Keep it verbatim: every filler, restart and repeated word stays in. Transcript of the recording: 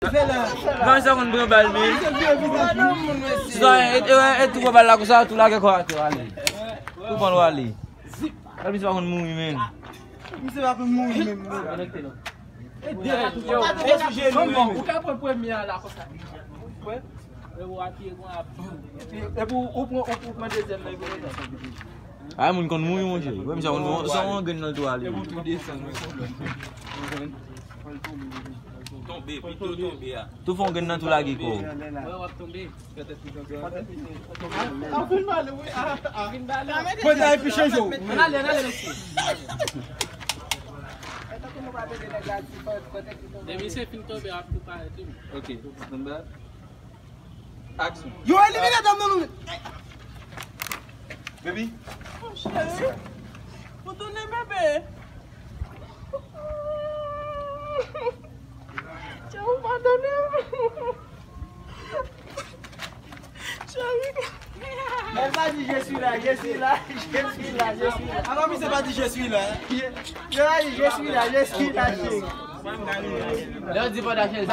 Nan sa konn pran bal, men. Sitwayen, e, e, e, tou pran bal la konsa, tou lage kò atè, ale. Tou pran w ale. Gad misye pa konn mouri, men. Misye pa konn mouri, men. Ou ka pran premye a la konsa. Epi ou, ou pran, ou, ou pran dezyèm nan, epi konsa. Ay, moun konn mouri, monchè. Wè, misye konn mouri. Sa yon grenn nan tou ale. Epi ou tou desann, wi. Tonbe, pito tonbe a. Tou fè yon grenn nan tou lage kò. Wè, w ap tonbe. Anpil mal, wi. Mwen ta epi chanje w. Ann ale, ann ale, mesye. Lè misye fin tonbe, ap tou parèt, wi. Ok, stand by. Action. Yo elimine dam nan nou. Baby. Oh, cheri. Ou tounen bebe. Cheri, padone m. Cheri. Elle va dire je suis là, je suis là, je suis là, je suis là. Avan misye pa di je suis là. Je, je va dire je suis là, je suis là, cheri. Lè yo di pandan cheri.